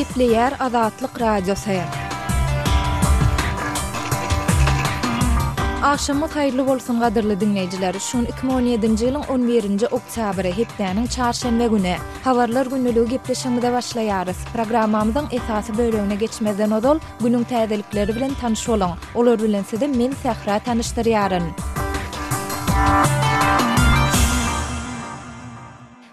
Gepleýär Azatlyk Radiosy. Agşamyňyz haýyrly bolsun gadyrly diňleýjiler. Şu gün 2017-nji ýylyň 11-nji oktýabry, hepdäniň çarşenbe güni. Habarlar gündeligi gepleşigimize başlaýarys. Programmamyzyň esasy bölegine geçmezden ozal, günüň täzelikleri bilen tanyş boluň. Olar bilen sizi men Sähra tanyşdyrýaryn.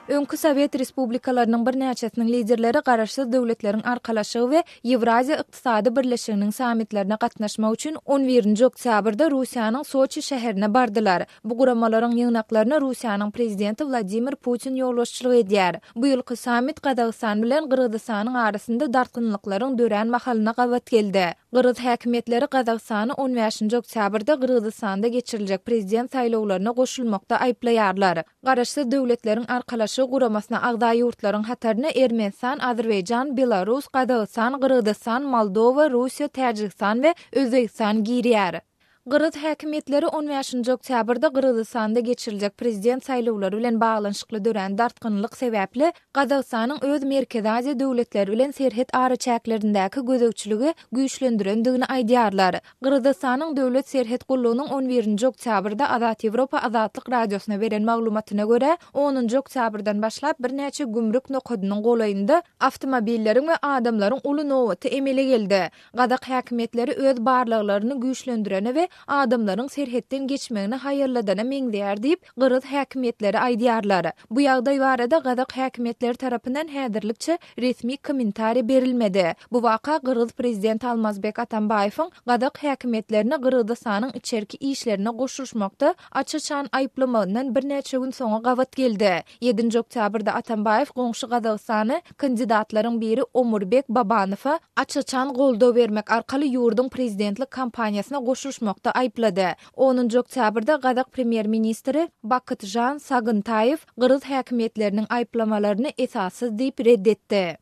Öňki sowet respublikalarynyň birnäçesiniň liderleri Garaşsyz Döwletleriň Arkalaşygy we Ýewraziýa Ykdysady Birleşiginiň sammitlerine gatnaşmak üçin on birinji oktýabrda Russiýanyň Soçi şäherine bardylar. Bu guramalaryň ýygnaklaryna Russiýanyň Prezidenti Wladimir Putin ýolbaşçylyk edýär. Bu ýylky sammit Gazagystan bilen Gyrgyzystanyň arasynda dartgynlyklaryň dörän mahalyna gabat geldi. Gyrgyz häkimiýetleri Gazagystany on bäşinji oktýabrda Gyrgyzystanda geçiriljek prezident saýlawlaryna goşulmakda aýyplaýarlar. Garaşsyz Döwletleriň Arkalaşygy Guramasyna agza ýurtlaryň hataryna Ermenistan, Azerbaýjan, Belarus, Gazagystan, Gyrgyzystan, Moldowa, Russiýa, Täjigistan we Özbegistan girýär. Gyrgyz häkimiýetleri on bäşinji oktýabrda Gyrgyzystanda geçiriljek prezident saýlawlary bilen baglanyşykly dörän dartgynlyk sebäpli Gazagystanyň öz Merkezi Aziýa döwletleri bilen serhet araçäklerindäki gözegçiligi güýçlendirendigini aýdýarlar. Gyrgyzystanyň Döwlet serhet gullugynyň on birinji oktýabrda Azat Ýewropa Azatlyk Radiosyna beren maglumatyna görä, onunjy oktýabrdan başlap birnäçe gümrük nokadynyň golaýynda awtomobilleriň we adamlaryň uly nobaty emele geldi. Gazak häkimiýetleri öz barlaglaryny güýçlendirene we adamlaryň serhetden geçmegini haýalladana meňzeýär diýip, gyrgyz häkimiýetleri aýdýarlar. Bu ýagdaý barada gazak häkimiýetleri tarapyndan häzirlikçe resmi kommentariý berilmedi. Bu waka gyrgyz prezidenti Almazbek Atambaýewiň gazak häkimiýetlerini Gyrgyzystanyň içerki işlerine goşulyşmakda aç-açan aýyplamagyndan birnäçe gün soňa gabat geldi. Ýedinji oktýabrda Atambaýew goňşy Gazagystany kandidatlaryň biri Omurbek Babanowa aç-açan goldaw bermek arkaly ýurduň prezidentlik kampaniýasyna goşulyşmakda aýyplady. Onunjy oktýabrda gazak premýer-ministri Bakytžan Sagyntaýew gyrgyz häkimiýetleriniň aýyplamalaryny esassyz diýip red etdi.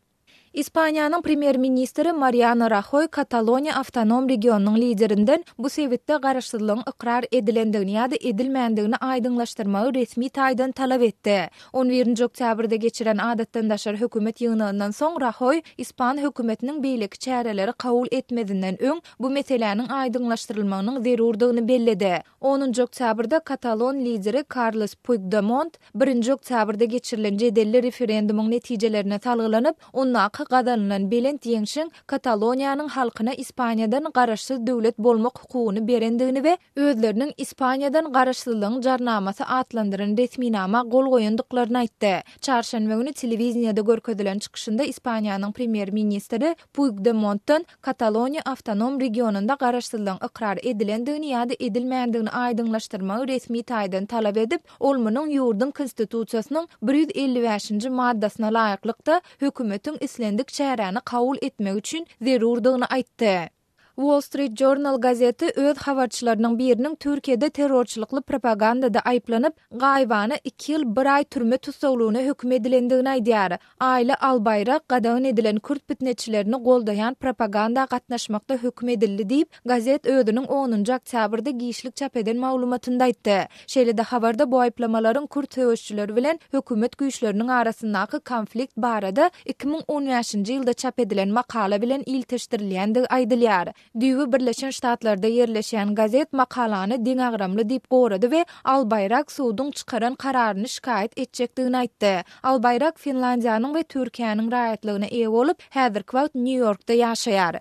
Ispaniýanyň premýer-ministri Mariano Rahoý Kataloniýa awtonom regionynyň liderinden bu sebitde garaşsyzlygyň ykrar edilendigini ýa-da edilmändigini aýdyňlaşdyrmagy resmi taýdan talap etdi. On birinji oktýabrda geçiren adatdan daşary hökümet ýygnagyndan soň Rahoý ispan hökümetiniň beýleki çäreleri kabul etmezinden öň bu meseläniň aýdyňlaşdyrylmagynyň zerurdygyny belledi. Onunjy oktýabrda katalon lideri Karles Puigdemont birinji oktýabrda geçirilen jedelli referendumyň netijelerine salgylanyp, ondaky gazanylan belent ýeňşiň Kataloniýanyň halkyna Ispaniýadan garaşsyz döwlet bolmak hukugyny berendigini we özleriniň Ispaniýadan garaşsyzlygyň jarnamasy atlandyran resminama gol goýandyklaryny aýtdy. Çarşenbe güni telewideniýede görkezilen çykyşynda Ispaniýanyň premýer-ministri Puigdemontdan Kataloniýa awtonom regionynda garaşsyzlygyň ykrar edilendigini ýa-da edilmändigini aýdyňlaşdyrmagy resmi taýdan talap edip, ol munuň ýurduň Konstitusiýasynyň 155-nji maddasyna laýyklykda, hökümetiň islendik çäräni kabul etmegi üçin zerurdygyny aýtdy. Wall Street Journal gazeti öz habarçylarynyň biriniň Türkiýede terrorçylykly propagandada aýyplanyp, gaýybana iki ýyl bir aý türme tussaglygyna höküm edilendigini aýdýar. Aýla Albaýrak gadagan edilen kürt pitneçilerini goldaýan propaganda gatnaşmakda höküm edildi diýip, gazet özüniň onunjy oktýabrda giçlik çap eden maglumatynda aýtdy. Şeýle-de habarda bu aýyplamalaryň kürt söweşijileri bilen hökümet güýçleriniň arasyndaky konflikt barada 2015-nji ýylda çap edilen makala bilen ilteşdirilýändigi aýdylýar. Düýbi Birleşen Ştatlarda ýerleşýän gazet makalany deňagramly diýip gorady we Albaýrak suduň çykaran kararyny şikaýat etjekdigini aýtdy. Albaýrak Finlandiýanyň we Türkiýäniň raýatlygyna eýe bolup, häzirki wagt Nýu-Ýorkda ýaşaýar.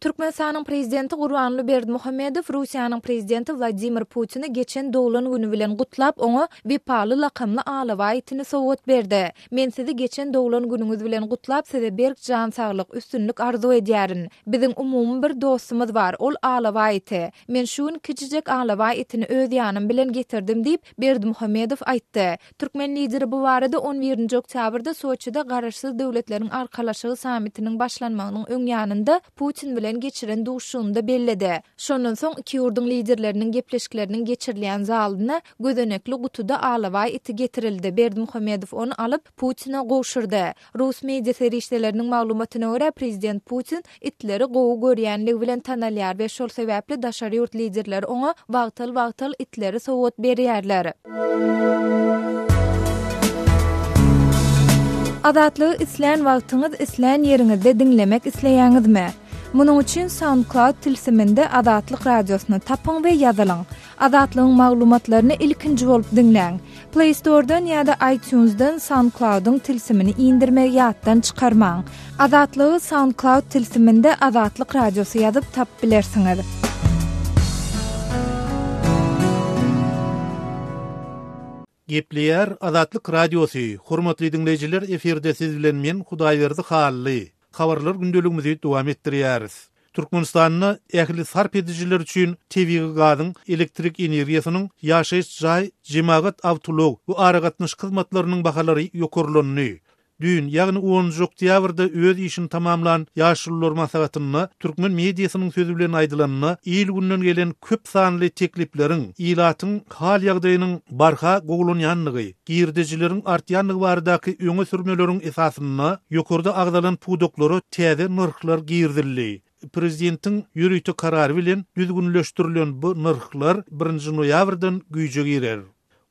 Türkmenistanyň Prezidenti Gurbanguly Berdimuhamedow Russiýanyň Prezidenti Wladimir Putini geçen doglan güni bilen gutlap, oňa Wepaly lakamly alabaý itini sowgat berdi. Men sizi geçen doglan günüňiz bilen gutlap, size berk jan saglyk, üstünlik arzuw edýärin. Biziň umumy bir dostumyz bar, ol alabaý iti. Men şu gün kiçijek alabaý itini öz ýanym bilen getirdim diýip, Berdimuhamedow aýtdy. Türkmen Lideri bu barada on birinji oktýabrda Soçide Garaşsyz Döwletleriň Arkalaşygy sammitiniň başlanmagynyň öň ýanynda Putin bilen geçiren duşuşygynda belledi. Şondan soň iki ýurduň Liderleriniň gepleşikleriniň geçirilýän zalyna Gözenekli gutuda alabaý iti getirildi, Berdimuhamedow ony alyp, Putine gowşurdy. Rus media serişdeleriniň maglumatyna görä, prezident Putin itleri gowy görýänligi bilen tanalýar we şol sebäpli daşary ýurt liderleri oňa wagtal-wagtal itleri sowgat berýärler. Azatlygy islän wagtyňyz, islän ýeriňizde diňlemek isleýäňizmi? Munuň üçin SoundCloud tilsiminde Azatlyk Radiosyny tapyň we ýazylyň. Azatlygyň maglumatlaryny ilkinji bolup diňläň. Play Store-dan ýa-da iTunes-dan SoundCloud-yň tilsimini indirmegi ýatdan çykarmaň. Azatlygy SoundCloud tilsiminde Azatlyk Radiosy ýazyp tapyp bilersiňiz. Gepleýär Azatlyk Radiosy, Hormatly diňleýjiler efirde siz bilen men Hudaýberdi Hally. Habarlar gündeligimizi dowam etdirýäris. Türkmenistanda ähli sarp edijiler üçin tebigy gazyň, elektrik energiýasynyň, ýaşaýyş jaý, jemagat awtoulag we aragatnaşyk hyzmatlarynyň bahalary ýokarlandy. Düýn, ýagny onunjy oktýabrda öz işini tamamlan Ýaşulular maslahatynda türkmen mediasynyň sözi bilen aýdylanda, il-günden gelen köp sanly teklipleriň ilatyň hal-ýagdaýynyň barha gowulanýandygy, girdejileriň artýandygy baradaky öňe sürmeleriň esasynda ýokarda agzalan pudaklara täze nyrhlar girizildi. Prezidentiň ýörite karary bilen düzgünleşdirilen bu nyrhlar birinji noýabrdan güýje girer.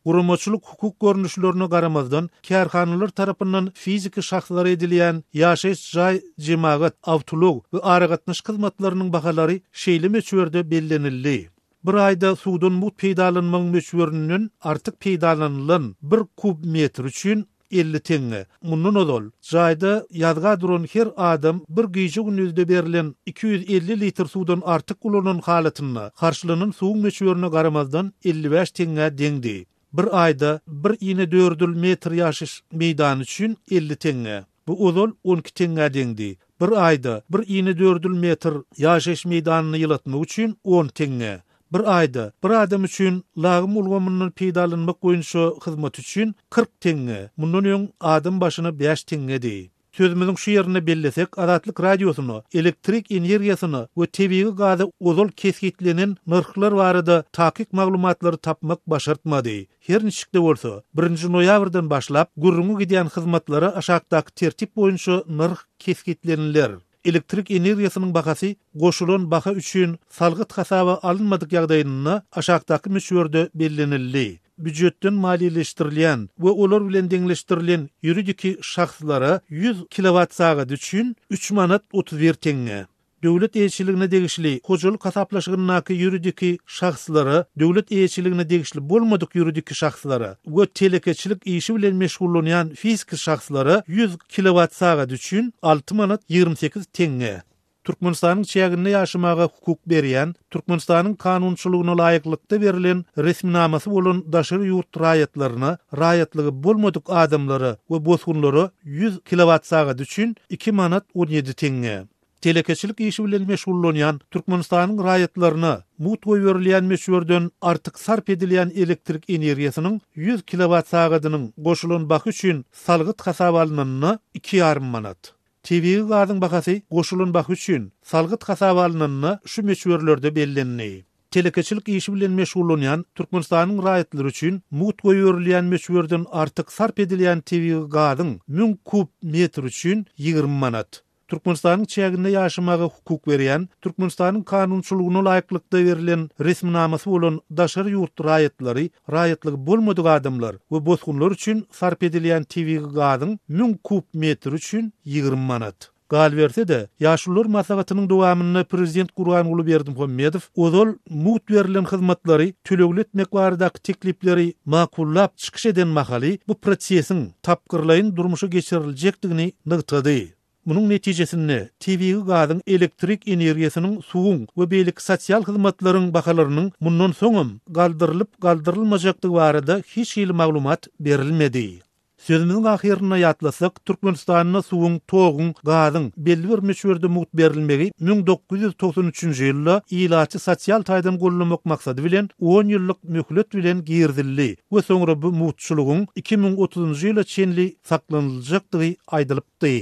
Guramaçylyk-hukuk görnüşlerine garamazdan, kärhanalar tarapyndan fiziki şahslara edilýän ýaşaýyş jaý, jemagat, awtoulag we aragatnaşyk hyzmatlarynyň bahalary şeýle möçberde bellenildi. Bir aýda suwdan mugt peýdalanmagyň möçberinden artyk peýdalanylan bir kub metr üçin 50 teňňe. Mundan ozal, jaýda ýazga duran her adam bir gije-gündizde berlen 250 litr suwdan artyk ulanan halatynda, harçlanan suwuň möçberine garamazdan 55 teňňä deňdi. Bir aýda bir inedördül metr ýaşaýyş meýdany üçin 50 teňňe. Bu ozal 12 teňňä deňdi. Bir aýda bir inedördül metr ýaşaýyş meýdanyny ýylatmak üçin on teňňe. Bir aýda bir adam üçin lagym ulgamyndan peýdalanmak boýunça hyzmat üçin 40 teňňe, mundan öň adam başyna bäş teňňedi. Sözümiziň şu ýerinde bellesek, Azatlyk Radiosyna elektrik energiýasyna we tebigy gaza ozal kesgitlenen nyrhlar barada takyk maglumatlary tapmak başartmady. Her niçik-de bolsa, birinji noýabrdan başlap, gürrüňi gidýän hyzmatlara aşakdaky tertip boýunça nyrh kesgitleniler. Elektrik energiýasynyň bahasy goşulan baha üçin salgyt hasaba alynmadyk ýagdaýynda aşakdaky möçberde bellenildi, býujetden maliýeleşdirilýän we olar bilen deňleşdirilen ýuridiki şahslara 100 kilowat-sagat üçin üç manat 31 teňňe. Döwlet eýeçiligine degişli hojalyk hasaplaşygyndaky ýuridiki şahslara, döwlet eýeçiligine degişli bolmadyk ýuridiki şahslara we telekeçilik işi bilen meşgullanýan fiziki şahslara 100 kilowat-sagat üçin alty manat 28 teňňe. Türkmenistanyň çäginde ýaşamaga hukuk berýän, Türkmenistanyň kanunçylygyna laýyklykda berlen resminamasy bolan daşary ýurt raýatlaryna, raýatlygy bolmadyk adamlara we bosgunlara 100 kilowat-sagat üçin iki manat 17 teňňe. Telekeçilik işi bilen meşgullanýan Türkmenistanyň raýatlaryna mugt goýberilýän möçberden artyk sarp edilýän elektrik energiýasynyň 100 kilowat-sagadynyň goşulan bahy üçin salgyt hasaba alnanda iki ýarym manat. Tebigy gazyň bahasy goşulan bahy üçin salgyt hasaba alnanda şu möçberlerde bellendi. Telekeçilik işi bilen meşgullanýan Türkmenistanyň raýatlary üçin mugt goýberilýän möçberden artyk sarp edilýän tebigy gazyň 1000 kub metri üçin 20 manat. Türkmenistanyň çäginde ýaşamaga hukuk berýän, Türkmenistanyň kanunçylygyna laýyklykda berlen resminamasy bolan daşary ýurt raýatlary, raýatlygy bolmadyk adamlar we bosgunlar üçin sarp edilýän tebigy gazyň 1000 kub metri üçin 20 manat. Galyberse-de, Ýaşulular maslahatynyň dowamynda prezident Gurbanguly Berdimuhamedow ozal mugt berlen hyzmatlary tölegli etmek baradaky teklipleri makullap çykyş eden mahaly bu prosesiň tapgyrlaýyn durmuşa geçiriljekdigini nygtady. Munuň netijesinde, tebigy gazyň, elektrik energiýasynyň, suwuň we beýleki sosial hyzmatlaryň bahalarynyň mundan soňam galdyrylyp-galdyrylmajakdygy barada hiç hili maglumat berilmedi. Sözümiziň ahyrynda ýatlasak, Türkmenistanda suwuň, toguň, gazyň belli bir möçberde mugt berilmegi 1993-nji ýylda ilaty sosial taýdan goldamak maksady bilen on ýyllyk möhlet bilen girizildi we soňra bu mugtçulygyň 2030-njy ýyla çenli saklanyljakdygy aýdylypdy.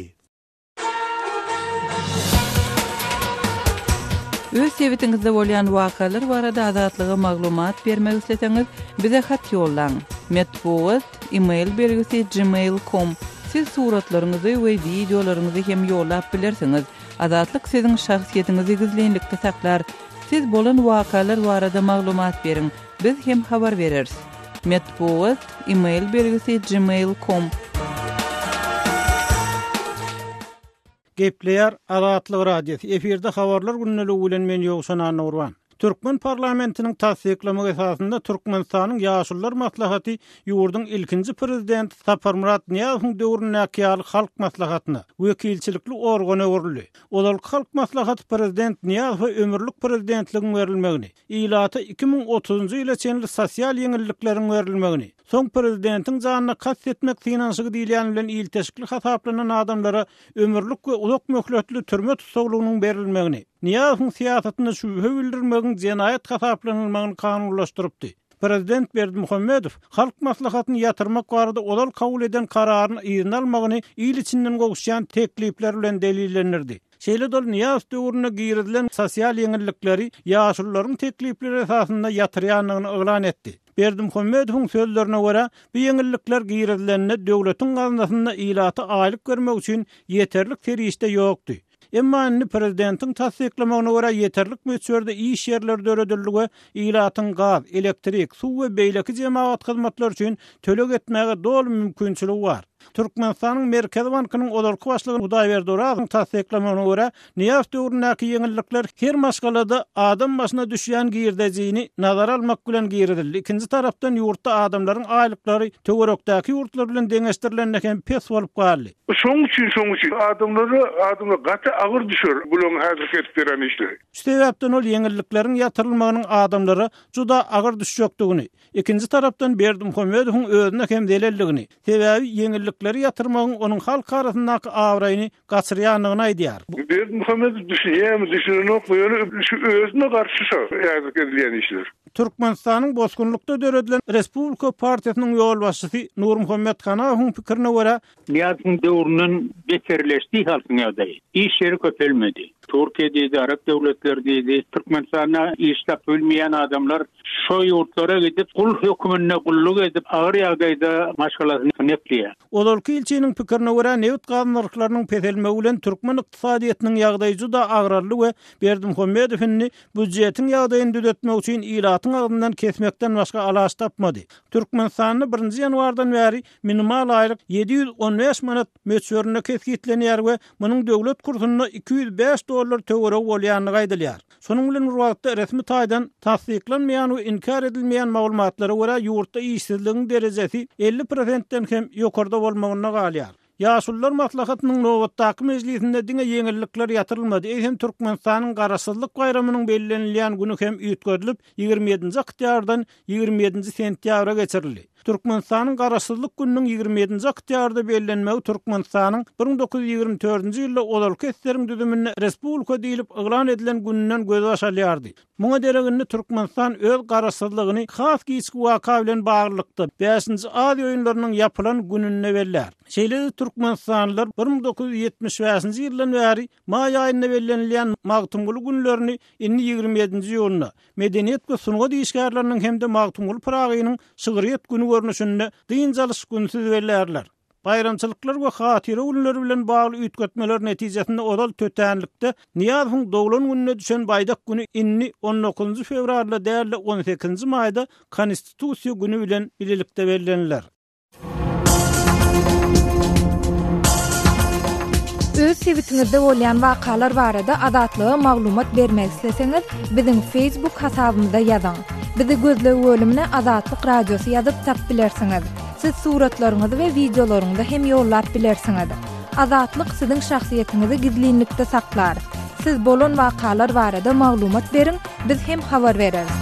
Öz sebitiňizde bolýan wakalar barada Azatlyga maglumat bermek isleseňiz, bize hat ýollaň. Metbugat, e-mail belgisi gmail com. Siz suratlaryňyzy we wideolaryňyzy hem ýollap bilersiňiz. Azatlyk siziň şahsyýetiňizi gizlinlikde saklar. Siz bolan wakalar barada maglumat beriň, biz hem habar bereris. Metbugat, e-mail belgisi gmail com. Gepleýär Azatlyk Radiosy, efirde Habarlar gündeligi bilen men Ýowşan Annagurban. Türkmen parlamentiniň tassyklamagy esasynda Türkmenistanyň Ýaşulular maslahaty ýurduň ilkinji prezidenti Saparmyrat Nyýazowyň döwründäki ýaly Halk maslahatyna, wekilçilikli organa öwrüldi. Ozalky Halk maslahaty prezident Nyýazowa ömürlik prezidentligiň berilmegini, ilata 2030-njy ýyla çenli sosial ýeňillikleriň berilmegini, soň prezidentiň janyna kast etmek synanyşygy diýilýän bilen ilteşikli hasaplanan adamlara ömürlik we uzak möhletli türme tussaglygynyň berilmegini, Nyýazowyň syýasatyna şübhe bildirmegiň jenaýat hasaplanylmagyny kanunlaşdyrypdy. Prezident Berdimuhamedow Halk Maslahatyny ýatyrmak barada ozal kabul eden kararyny yzyna almagyny il içinden gowuşýan teklipler bilen delillendirdi. Şeýle-de ol Nyýazow döwründe girizilen sosial ýeňillikleri ýaşulularyň teklipleri esasynda ýatyrýandygyny yglan etdi. Berdimuhamedowyň sözlerine görä, bu ýeňillikler girizilende döwletiň gaznasynda ilata aýlyk bermek üçin ýeterlik serişde ýokdy. Emma indi prezidentiň tassyklamagyna görä ýeterlik möçberde iş ýerleri döredildi we ilatyň gaz, elektrik, suw we beýleki jemagat hyzmatlary üçin töleg etmäge doly mümkinçiligi bar. Türkmenistanyň Merkezi bankynyň ozalky başlygy Hudaýberdi Orazowyň tassyklamagyna görä, Nyýazow döwründäki ýeňillikler her maşgalada adam başyna düşýän girdejini nazara almak bilen girizildi. Ikinji tarapdan ýurtda adamlaryň aýlyklary töwerekdäki ýurtlar bilen deňeşdirilende hem pes bolup galdy. Şoň üçin, şoň üçin adamlara, adamlara gaty agyr düşer bularyň häzirki edip ýören işleri. Şu sebäpden ol ýeňillikleriň ýatyrylmagynyň adamlara juda agyr düşjekdigini, ikinji tarapdan Berdimuhamedowyň özüne hem zeleldigini, sebäbi ýeňillikleri ýatyrmagyň onuň halk arasyndaky abraýyny gaçyrýandygyny aýdýar. Berdimuhamedow düşünýärmi, düşünenokmy, ýöne şu özüne garşy şo häzirki edilýän işler. Türkmenistanyň bosgunlykda döredilen Respublika partiýasynyň ýolbaşçysy Nurmuhammet Hanahowyň pikirine görä, Nyýazowyň döwründen beterleşdi halkyň ýagdaýy. Iş ýeri köpelmedi. Türkiýe diýdi, arap döwletleri diýdi. Türkmenistanda iş tapyp bilmeýän adamlar şo ýurtlara gidip, gul höküminde gulluk edip, agyr ýagdaýda maşgalasyny ekleýär. Ozalky ilçiniň pikirine görä, nebit-gaz nyrhlarynyň peselmegi bilen türkmen ykdysadyýetiniň ýagdaýy juda agraldy we Berdimuhamedow indi Býujetiň ýagdaýyny düzetmek üçin ilatyň agzyndan kesmekden başga alaç tapmady. Türkmenistanda birinji ýanwardan bäri minimal aýlyk 715 manat möçberinde kesgitlenýär we munuň döwlet kursunda 205 dollar töweregi bolýandygy aýdylýar. Şonuň bilen bir wagtda, resmi taýdan tassyklanmaýan we inkär edilmeýän maglumatlara görä, ýurtda işsizligiň derejesi 50 prosentden hem ýokarda bolmagynda galýar. Ýaşulular maslahatynyň nobatdaky mejlisinde diňe ýeňillikler ýatyrylmady, eýsem Türkmenistanyň Garaşsyzlyk baýramynyň bellenilýän güni hem üýtgedilip, 27-nji oktýabrdan 27-nji sentýabra geçirildi. Türkmenistanyň Garaşsyzlyk gününiň 27-nji oktýabrda bellenmegi Türkmenistanyň 1924-nji ýylda ozalky ssr-iň düzüminde respublika diýlip yglan edilen gününden gözbaş alýardy. Muňa derek indi Türkmenistan öz garaşsyzlygyny has giçki waka bilen baglylykda, Bäşinji Aziýa oýunlarynyň ýapylan gününde bellär. Şeýle-de türkmenistanlylar 1975-nji ýyldan bäri maý aýynda bellenilýän Magtymguly günlerini indi 27-nji iýunda, Medeniýet we sungat işgärleriniň hem-de Magtymguly Pyragynyň şygryýet güni görnüşinde dynç alyş günüsiz bellärler. Baýramçylyklar we hatyra günleri bilen bagly üýtgetmeler netijesinde ozal tötänlikde Nyýazowyň doglan gününe düşen Baýdak güni indi on dokuzynjy fewralda däl-de on sekizinji maýda Konstitusiýa güni bilen bilelikde belleniler. Öz sebitiňizde bolýan wakalar barada Azatlyga maglumat bermek isleseňiz, biziň Facebook hasabymyza ýazyň. Bizi gözleg bölümine Azatlyk Radiosy ýazyp tap bilersiňiz. Siz suratlaryňyzy we wideolaryňyzy hem ýollap bilersiňiz. Azatlyk siziň şahsyýetiňizi gizlinlikde saklar. Siz bolan wakalar barada maglumat beriň, biz hem habar bereris.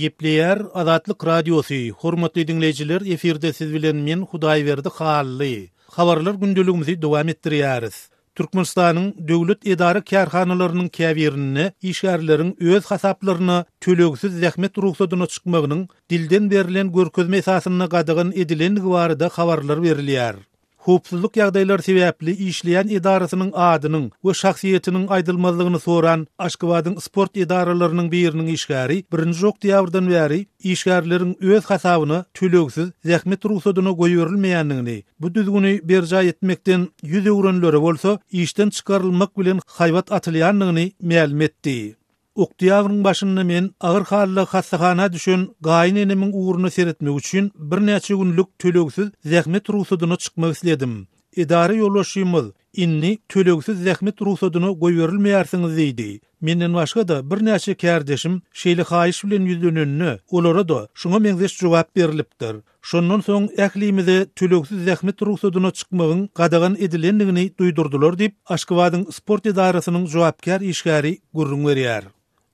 Gepleýär Azatlyk Radiosy, Hormatly diňleýjiler, efirde siz bilen men Hudaýberdi Hally. Habarlar gündeligimizi dowam etdirýäris. Türkmenistanyň döwlet edara-kärhanalarynyň käbirinde işgärleriň öz hasaplaryna tölegsiz zähmet rugsadyna çykmagynyň dilden berlen görkezme esasynda gadagan edilendigi barada habarlar berilýär. Howpsuzlyk ýagdaýlary sebäpli işleýän edarasynyň adynyň we şahsyýetiniň aýdylmazlygyny soran Aşgabadyň sport edaralarynyň biriniň işgäri birinji oktýabrdan bäri işgärleriň öz hasabyna tölegsiz zähmet rugsadyna goýberilmeýändigini, bu düzgüni berjaý etmekden ýüz öwrenlere bolsa işden çykarylmak bilen haýbat atylýandygyny mälim etdi. Oktýabryň başynda men agyr halda hassahana düşen gaýyn enemiň ugruna seretmek üçin birnäçe günlük tölegsiz zähmet rugsadyna çykmak isledim. Edara ýolbaşçymyz, Indi tölegsiz zähmet rugsadyna goýberilmeýärsiňiz diýdi. Menden başga-da birnäçe kärdeşim şeýle haýyş bilen ýüzlenende, olara-da şuňa meňzeş jogap berlipdir. Şondan soň ählimize tölegsiz zähmet rugsadyna çykmagyň gadagan edilendigini duýdurdylar diýip, Aşgabadyň sport edarasynyň jogapkär işgäri gürrüň berýär.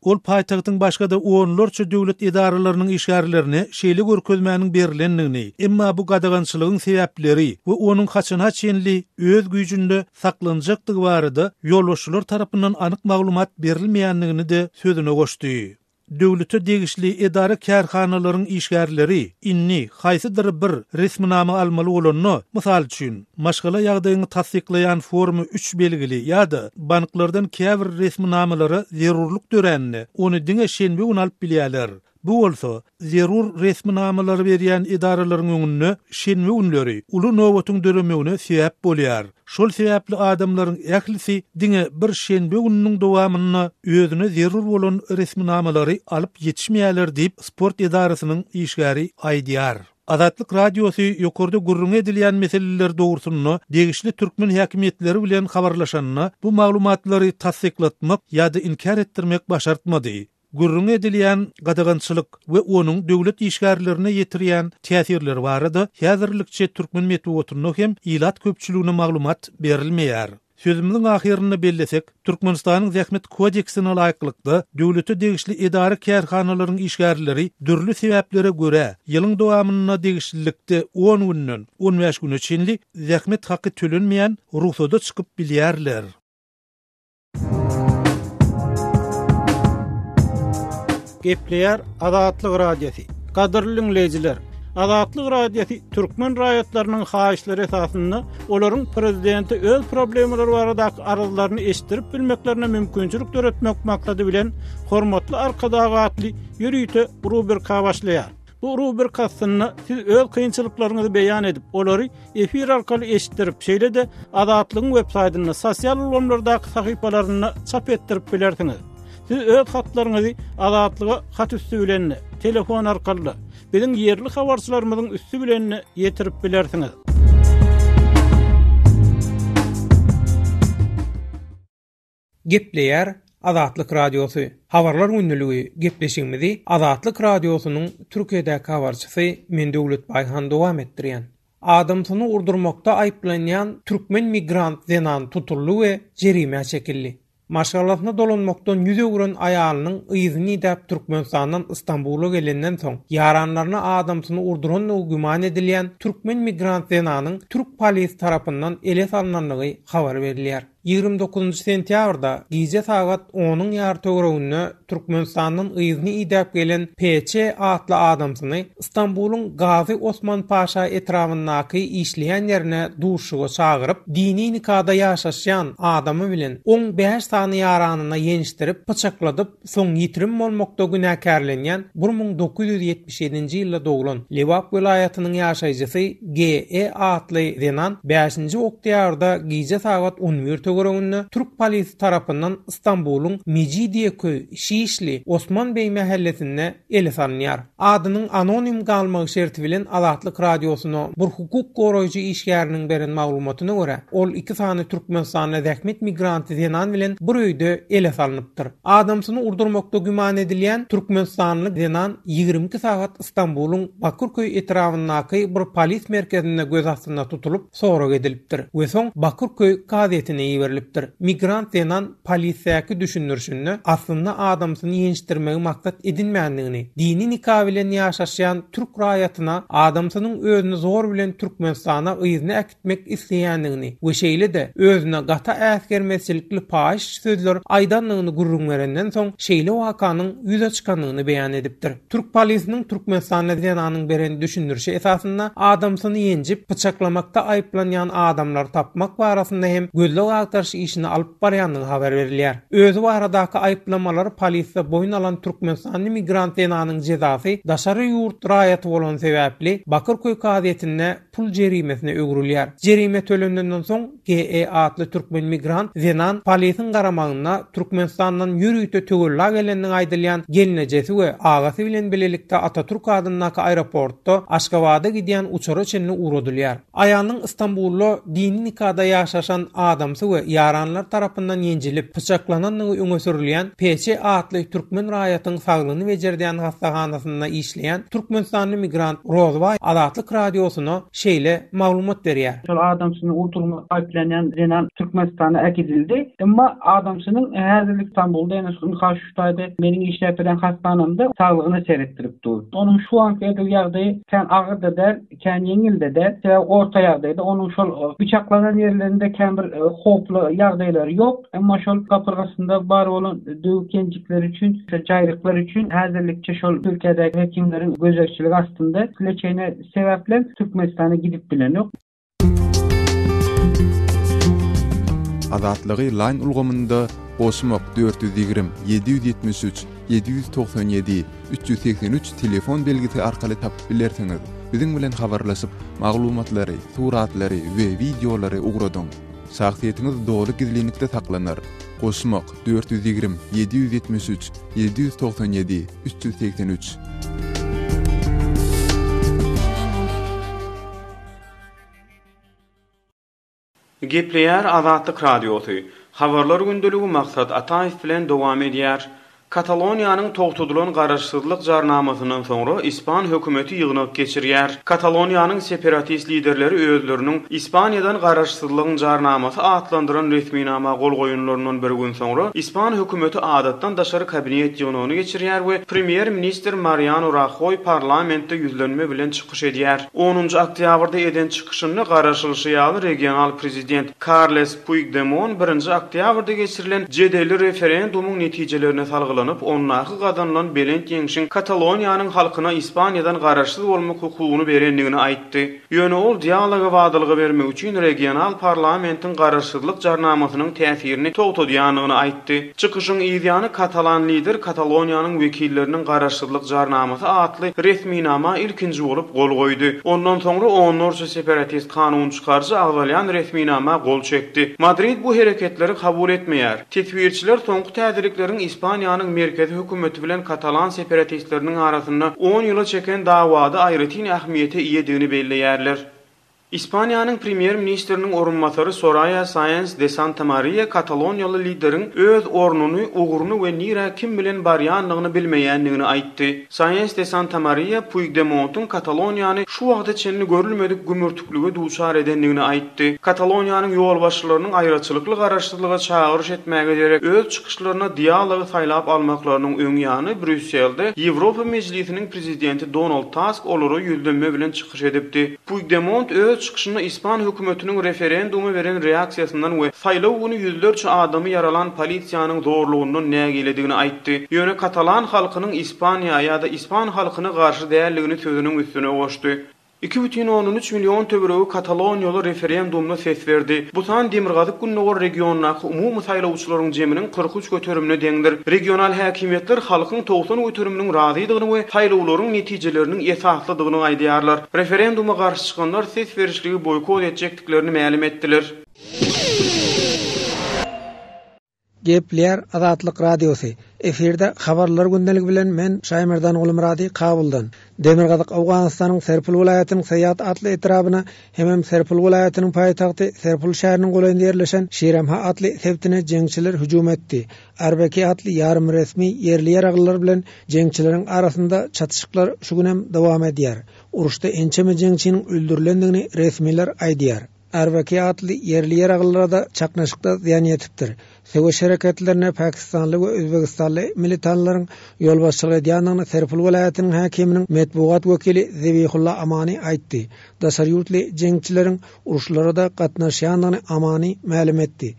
Ol paýtagtyň başga-da onlarça döwlet edaralarynyň işgärlerine şeýle görkezmäniň berlendigini, emma bu gadagançylygyň sebäpleri we onuň haçana çenli öz güýjünde saklanjakdygy barada ýolbaşçylar tarapyndan anyk maglumat berilmeýändigini-de sözüne goşdy. Döwlete degişli edara-kärhanalaryň işgärleri indi haýsydyr bir resminama almaly bolanda, mysal üçin, maşgala ýagdaýyňy tassyklaýan forma üç belgili ýa-da banklardan käbir resminamalara zerurlyk dörände, ony diňe şenbe güni alyp bilýärler. Bu bolsa, zerur resminamalary berýän edaralaryň öňünde şenbe günleri uly nobatyň döremegine sebäp bolýar. Şol sebäpli adamlaryň ählisi diňe bir şenbe gününiň dowamynda özüne zerur bolan resminamalary alyp ýetişmeýärler diýip, sport edarasynyň işgäri aýdýar. Azatlyk Radiosy ýokarda gürrüňi edilýän meseleler dogrusynda degişli türkmen häkimiýetleri bilen habarlaşanda, bu maglumatlary tassyklatmak ýa-da inkär etdirmek başartmady. Gürrüňi edilýän gadagançylyk we onuň döwlet işgärlerine ýetirýän täsirleri barada häzirlikçe türkmen metbugatynda hem ilat köpçüligine maglumat berilmeýär. Sözümiziň ahyrynda bellesek, Türkmenistanyň Zähmet kodeksine laýyklykda, döwlete degişli edara-kärhanalaryň işgärleri dürli sebäplere görä, ýylyň dowamynda degişlilikde on günden on bäş güne çenli zähmet haky tölenmeýän rugsada çykyp bilýärler. Gepleýär Azatlyk Radiosy. Gadyrly diňleýjiler, Azatlyk Radiosy türkmen raýatlarynyň haýyşlary esasynda olaryň prezidente öz problemalary baradaky arzlaryny eşitdirip bilmeklerine mümkinçilik döretmek maksady bilen Hormatly Arkadag atly ýörite rubrika başlaýar. Bu rubrika astynda siz öz kynçylyklaryňyzy beýan edip, olary efir arkaly eşitdirip, şeýle-de Azatlygyň web saýtynda, sosial ulgamlardaky sahypalarynda çap etdirip bilersiňiz. Siz öz hatlaryňyzy Azatlyga hat üsti bilen-de, telefon arkaly-da, biziň ýerli habarçylarymyzyň üsti bilen-de ýetirip bilersiňiz. Gepleýär Azatlyk Radiosy, Habarlar gündeligi gepleşigimizi Azatlyk Radiosynyň Türkiýedäki habarçysy men Döwlet Baýhan dowam etdirýän. Adamsyny urdurmakda aýyplanýan türkmen migrant zenan tutuldy we jerimä çekildi. Maşgalasyna dolanmakdan ýüz öwren aýalynyň yzyny idäp Türkmenistandan Stambula gelenden soň, ýaranlaryna adamsyny urdurandygy güman edilýän türkmen migrant zenanyň türk polisi tarapyndan ele salnandygy habar berilýär. 29 sentýabrda gije sagat onuň ýary töwereginde Türkmenistandan yzyny idäp gelen PC atly adamsyny Stambulyň Gazy Osman Paşa etrabyndaky işleýän ýerine duşuşyga çagyryp, dini nikada ýaşaşýan adamy bilen oň bäş sany ýaranyna ýençdirip, pyçakladyp, soň ýitirim bolmakda günäkärlenýän 1977-nji ýylda doglan Lebap welaýatynyň ýaşaýjysy GE. atly zenan bäşinji oktýabrda gije sagat on bir töwereginde türk polisi tarapyndan Stambulyň Mejidiýeköý, Şişli, Osmanbeý mähellesinde ele salynýar. Adynyň anonim galmagy şerti bilen Azatlyk Radiosyna bir hukuk goraýjy işgäriniň beren maglumatyna görä, ol iki sany türkmenistanly zähmet migranty zenan bilen bir öýde ele salnypdyr. Adamsyny urdurmakda güman edilýän türkmenistanly zenan 22 sagat Stambulyň Bakyrköý etrabyndaky bir polis merkezinde göz astynda tutulyp, sorag edilipdir we soň Bakyrköý kazyýetine iberilipdir. Migrant zenan polisdäki düşündirişinde aslynda adamsyny ýençdirmegi maksat edinmändigini, dini nika bilen ýaşaşýan türk raýatyna adamsynyň özüni zor bilen Türkmenistana yzyna äkitmek isleýändigini we şeýle-de özüne gata äsgermezçilikli paýyş sözler aýdandygyny gürrüň berenden soň şeýle wakanyň ýüze çykandygyny beýan edipdir. Türk polisiniň Türkmenistanda zenanyň beren düşündirişi esasynda adamsyny ýenjip, pyçaklamakda aýyplanýan adamlary tapmak barasynda hem gözleg-agtarma. gaýtarma-agtaryş işini alyp barýandygy habar berilýär. Özi baradaky aýyplamalary polisde boýun alan türkmenistanly migrant zenanyň jezasy daşary ýurt raýaty bolany sebäpli Bakyrköý kazyýetinde pul jerimesine öwrülýär. Jerime tölenenden soň GE atly türkmen migrant zenan polisiň garamagynda Türkmenistandan ýörite töwella gelendigi aýdylýan gelnejesi we agasy bilen bilelikde Atatürk adyndaky aeroportda Aşgabada gidýän uçara çenli ugradylýar. Aýalynyň Stambulda dini nikada ýaşaşan adamsy we ýaranlary tarapyndan ýenjilip, pyçaklanandygy öňe sürülýän PC atly türkmen raýatyň saglygyny bejerdýän hassahanasynda işleýän türkmenistanly migrant Rozbaý Azatlyk Radiosyna şeýle maglumat berýär. Şol adamsyny urdurmakda aýyplanýan zenan Türkmenistana äkidildi. Emma adamsynyň häzirlik Stambulda, ýagny ynha şu taýda meniň işläp bilen hassanamda saglygyna seretdirip dur. Onuň şu anky edil ýagdaýy kän agyr-da däl, kän ýeňil-de däl. Sebäbi orta ýagdaýda onuň şol pyçaklanan ýerlerinde kän bir howply ýagdaýlary ýok. Emma şol gapyrgasynda bar bolan döwük-ýenjikler üçin, şol jaýryklar üçin häzirlikçe şol Türkiýedäki hekimleriň gözegçiligi astynda. Leçeniýe sebäpli Türkmenistana gidip bilenok. Azatlygy Line ulgamynda goşmak 420 773 797 383 telefon belgisi arkaly tapyp bilersiňiz. Biziň bilen habarlaşyp, maglumatlary, suratlary we wideolary ugradyň. Şahsyýetiňiz doly gizlinlikde saklanar. Goşmak 420 773 797 383. Gepleýär Azatlyk Radiosy, Habarlar gündeligi Maksat Ataýew bilen dowam edýär. Kataloniýanyň togtadylan garaşsyzlyk jarnamasyndan soňra ispan hökümeti ýygnak geçirýär. Kataloniýanyň separatist liderleri özleriniň Ispaniýadan garaşsyzlygyň jarnamasy atlandyran resminama gol goýanlaryndan bir gün soňra ispan hökümeti adatdan daşary kabinet ýygnagyny geçirýär we premýer-ministr Mariano Rahoý parlamentde ýüzlenme bilen çykyş edýär. Onunjy oktýabrda eden çykyşynda garaşylyşy ýaly regional prezident Karles Puigdemon birinji oktýabrda geçirilen jedelli referendumyň netijelerine salgylanyp, ondaky gazanylan belent ýeňşiň Kataloniýanyň halkyna Ispaniýadan garaşsyz bolmak hukugyny berendigini aýtdy. Ýöne ol dialoga badalga bermek üçin regional parlamentiň garaşsyzlyk jarnamasynyň täsirini togtadýandygyny aýtdy. Çykyşyň yzýany katalan lider Kataloniýanyň wekilleriniň garaşsyzlyk jarnamasy atly resminama ilkinji bolup gol goýdy. Ondan soňra onlarça separatist kanunçykaryjy agzalýan resminama gol çekdi. Madrid bu hereketleri kabul etmeýär. Teswirçiler soňky täzelikleriň Ispaniýanyň merkezi hökümeti bilen katalan separatistleriniň arasynda on ýyla çeken dawada aýratyn ähmiýete eýedigini belleýärler. Ispaniýanyň premýer-ministriniň orunbasary Soraýa Saens de Santamaria kataloniýaly lideriň öz ornuny, ugruny we nirä kim bilen barýandygyny bilmeýändigini aýtdy. Saens de Santamaria Puigdemontyň Kataloniýany şu wagta çenli görülmedik gümürtiklige duçar edendigini aýtdy. Kataloniýanyň ýolbaşçylarynyň aýraçylykly garaşsyzlyga çagyryş etmäge derek öz çykyşlarynda dialogy saýlap almaklarynyň öň ýany Brýusselde Ýewropa Mejlisiniň prezidenti Donald Tusk olara ýüzlenme bilen çykyş edipdi. Puigdemont öz çykyşynda ispan hökümetiniň referenduma beren reaksiýasyndan we saýlaw güni ýüzlerçe adamy ýaralan polisiýanyň zorlugyndan nägiledigini aýtdy. Ýöne katalan halkynyň Ispaniýa ýa-da ispan halkyna garşy däldigini sözüniň üstüne goşdy. 2,3 million töweregi kataloniýaly referendumda ses berdi. Bu san demirgazyk-gündogar regiondaky umumy saýlawçylaryň jeminiň 43 göterimine deňdir. Regional häkimiýetler halkyň 90 göteriminiň razydygyny we saýlawlaryň netijeleriniň esaslydygyny aýdýarlar. Referenduma garşy çykanlar ses berişligi boýkot etjekdiklerini mälim etdiler. Gepleýär Azatlyk Radiosy. Efirde Habarlar gündeligi bilen men Şaýmerdan Gulmyrady Kabuldan. Demirgazyk Owganystanyň Serpul welaýatynyň Saýat atly etrabyna hemem Serpul welaýatynyň paýtagty Serpul şäheriniň golaýynda ýerleşen Şiremha atly sebitine jeňçiler hüjüm etdi. Arbeki atly ýarym resmi ýerli ýaraglylar bilen jeňçileriň arasynda çatyşyklar şu gün hem dowam edýär. Uruşda ençeme jeňçiniň öldürilendigini resmiler aýdýar. Arbeki atly ýerli ýaraglylara-da çaknyşykda zyýan ýetipdir. Söweş hereketlerine pakistanly we özbegistanly militanlaryň ýolbaşçylyk edýändigini Serpul welaýatynyň häkiminiň metbugat wekili Zebihulla Amani aýtdy. Daşary ýurtly jeňçileriň uruşlara-da gatnaşýandygyny Amani mälim etdi.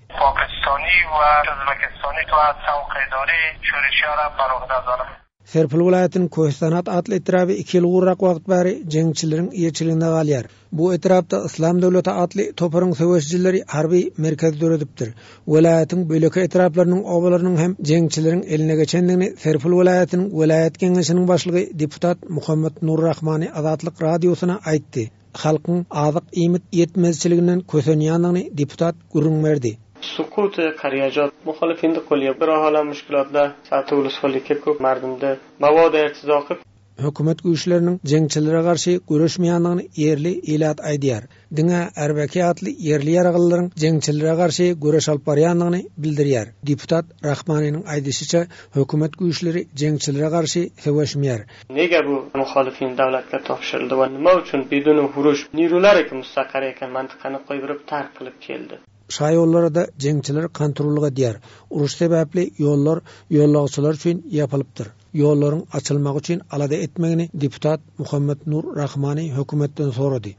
Serpil welaýatynyň Köhistanat atly etraby iki ýyl gowrak wagt bäri jeňçileriň eýeçiliginde galýar. Bu etrapda Yslam döwleti atly toparyň söweşijileri harby merkez döredipdir. Welaýatyň beýleki etraplarynyň obalarynyň hem jeňçileriň eline geçendigini Serpil welaýatynyň welaýat geňeşiniň başlygy deputat Muhammet Nur Rahmani Azatlyk Radiosyna aýtdy. Halkyň azyk-iýmit ýetmezçiliginden kösenýändigini deputat gürrüň berdi. Sukuty Karýajot muholifindi kolýa bir ohala muşkilotlar satuwlysholy köp mardumda mawod ertizoqi. Hökümet güýçleriniň jeňçilere garşy göreşmeýändigini ýerli ilat aýdýar. Diňe RBK atly ýerli ýaraglylaryň jeňçilere garşy göreş alyp barýandygyny bildirýär. Deputat Rahmanynyň aýdyşyça, hökümet güýçleri jeňçilere garşy söweşmeýär. Nega bu muholifin dawlatga topshirildi va nima uchun biduni hurush nirulari mustaqar ekan mantiqani qo'ybrib tark qilib keldi. Şaýollara-da jeňçiler kontrollyk edýär. Uruş sebäpli ýollar ýollagçylar üçin ýapylypdyr. Ýollaryň açylmagy üçin alada etmegini deputat Muhammet Nur Rahmani hökümetden sorady.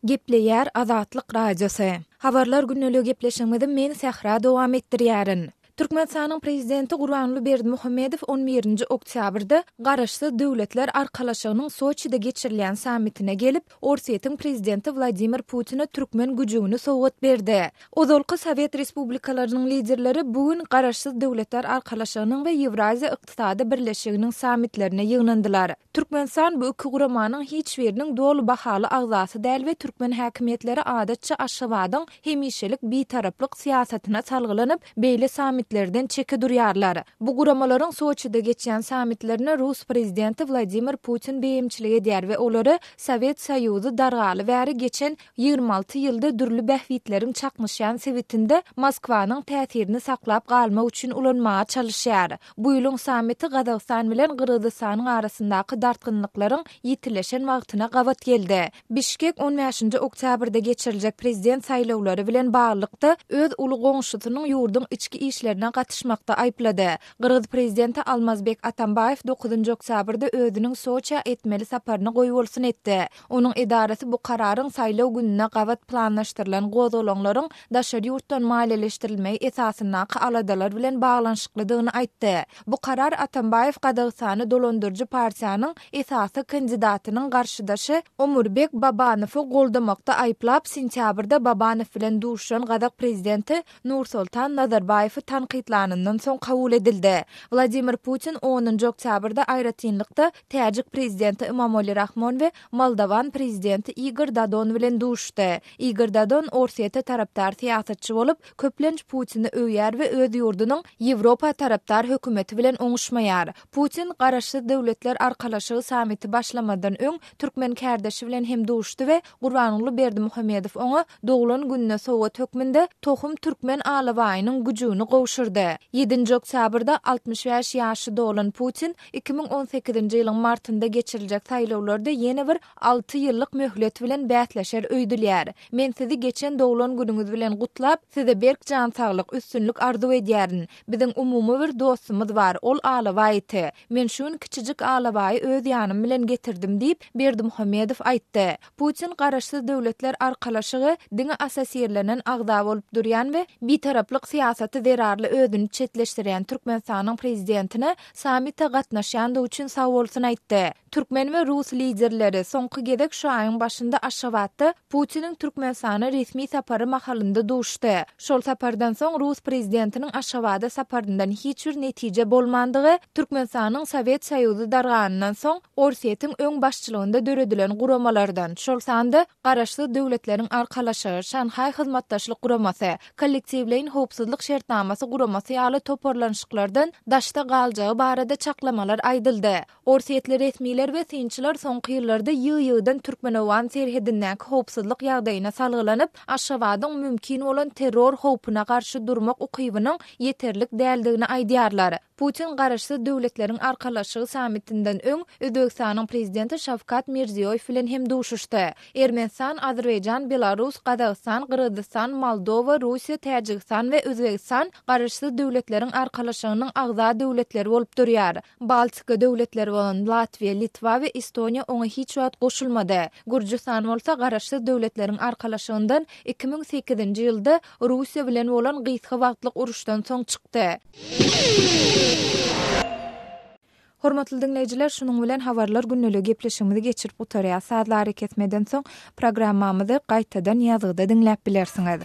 Gepleýär Azatlyk Radiosy. Habarlar gündeligi gepleşigimizi men Sähra dowam etdirýärin. Türkmenistanyň Prezidenti Gurbanguly Berdimuhamedow on birinji oktýabrda Garaşsyz Döwletler Arkalaşygynyň Soçide geçirilýän sammitine gelip, Orsýetiň Prezidenti Wladimir Putine türkmen güjügini sowgat berdi. Ozalky sowet respublikalarynyň liderleri bu gün Garaşsyz Döwletler Arkalaşygynyň we Ýewraziýa Ykdysady Birleşiginiň sammitlerine ýygnandylar. Türkmenistan bu iki guramanyň hiç biriniň doly bahaly agzasy däl we türkmen häkimiýetleri adatça Aşgabadyň hemişelik bitaraplyk syýasatyna salgylanyp, beýle sammitlerden çeke durýarlar. Bu guramalaryň Soçide geçýän sammitlerine rus prezidenti Wladimir Putin beýemçilik edýär we olary Sowet Soýuzy dargaly bäri geçen 26 ýylda dürli bähbitleriň çaknyşýan sebitinde Moskwanyň täsirini saklap galmak üçin ulanmaga çalyşýar. Bu ýylyň sammiti Gazagystan bilen Gyrgyzystanyň arasyndaky dartgynlyklaryň ýitileşen wagtyna gabat geldi. Bişkek on bäşinji oktýabrda geçiriljek prezident saýlawlary bilen baglylykda öz uly goňşusynyň ýurduň içki işlerine gatyşmakda aýyplady. Gyrgyz prezidenti Almazbek Atambaýew dokuzynjy oktýabrda özüniň Soçä etmeli saparyny goýbolsun etdi. Onuň edarasy bu kararyň saýlaw gününe gabat planlaşdyrylan gozgalaňlaryň daşary ýurtdan maliýeleşdirilmegi esasyndaky aladalar bilen baglanyşyklydygyny aýtdy. Bu karar Atambaýew Gazagystany dolandyryjy partiýanyň esasy kandidatynyň garşydaşy Omurbek Babanowy goldamakda aýyplap, sentýabrda Babanow bilen duşuşan gazak prezidenti Nursoltan Nazarbaýewi tankytlanyndan soň kabul edildi. Wladimir Putin onunjy oktýabrda aýratynlykda täjik prezidenti Imamoli Rahmon we moldowan prezidenti Igor Dodon bilen duşuşdy. Igor Dodon Orsýete tarapdar syýasatçy bolup, köplenç Putini öwýär we öz ýurdunyň Ýewropa tarapdar hökümeti bilen oňuşmaýar. Putin Garaşsyz Döwletler Arkalaşygy sammiti başlamazdan öň türkmen kärdeşi bilen hem duşdy we Gurbanguly Berdimuhamedow oňa doglan gününe sowgat hökmünde tohum türkmen alabaýynyň güjügini gowşurdy. Ýedinji oktýabrda 65 ýaşy dolan Putin 2018-nji ýylyň martynda geçiriljek saýlawlarda ýene bir alty ýyllyk möhlet bilen bäsleşer öýdülýär. Men sizi geçen doglan günüňiz bilen gutlap, size berk jan saglyk, üstünlik arzuw edýärin. Biziň umumy bir dostumyz bar, ol alabaý iti. Men şu gün kiçijik alabaýy öz ýanym bilen getirdim diýip, Berdimuhamedow aýtdy. Putin Garaşsyz Döwletler Arkalaşygy diňe assosirlenen agza bolup durýan we bitaraplyk syýasaty zerarly özüni çetleşdirýän Türkmenistanyň prezidentine sammite gatnaşýandygy üçin sagbolsun aýtdy. Türkmen we rus liderleri soňky gezek şu aýyň başynda Aşgabatda Putiniň Türkmenistana resmi sapary mahalynda duşdy. Şol sapardan soň rus prezidentiniň Aşgabada saparyndan hiç bir netije bolmandygy, Türkmenistanyň Sowet Soýuzy darganyndan soň Orsýetiň öň başçylygynda döredilen guramalardan, şol sanda Garaşsyz Döwletleriň Arkalaşygy, Şanhaý Hyzmatdaşlyk Guramasy, Kollektiwleýin Howpsuzlyk Şertnamasy Guramasy ýaly toparlanyşyklardan daşda galjagy barada çaklamalar aýdyldy. Orsýetli resmiler we synçylar soňky ýyllarda ýygy-ýygydan türkmen-owgan serhedindäki howpsuzlyk ýagdaýyna salgylanyp, Aşgabadyň mümkin bolan terror howpuna garşy durmak ukybynyň ýeterlik däldigini aýdýarlar. Putin Garaşsyz Döwletleriň Arkalaşygy sammitinden öň Özbegistanyň Prezidenti Şawkat Mirziýoýew bilen hem duşuşdy. Ermenistan, Azerbaýjan, Belarus, Gazagystan, Gyrgyzystan, Moldowa, Russiýa, Täjigistan we Özbegistan Garaşsyz Döwletleriň Arkalaşygynyň agza döwletleri bolup durýar. Baltika döwletleri bolan Latwiýa, Litwa we Estoniýa oňa hiç wagt goşulmady. Gürjüstan bolsa Garaşsyz Döwletleriň Arkalaşygyndan 2008-nji ýylda Russiýa bilen bolan gysga wagtlyk uruşdan soň çykdy. Hormatly diňleýjiler, şunuň bilen Habarlar gündeligi gepleşigimizi geçirip gutarýas. Sazly arakesmeden soň programmamyzy gaýtadan ýazgyda diňläp bilersiňiz.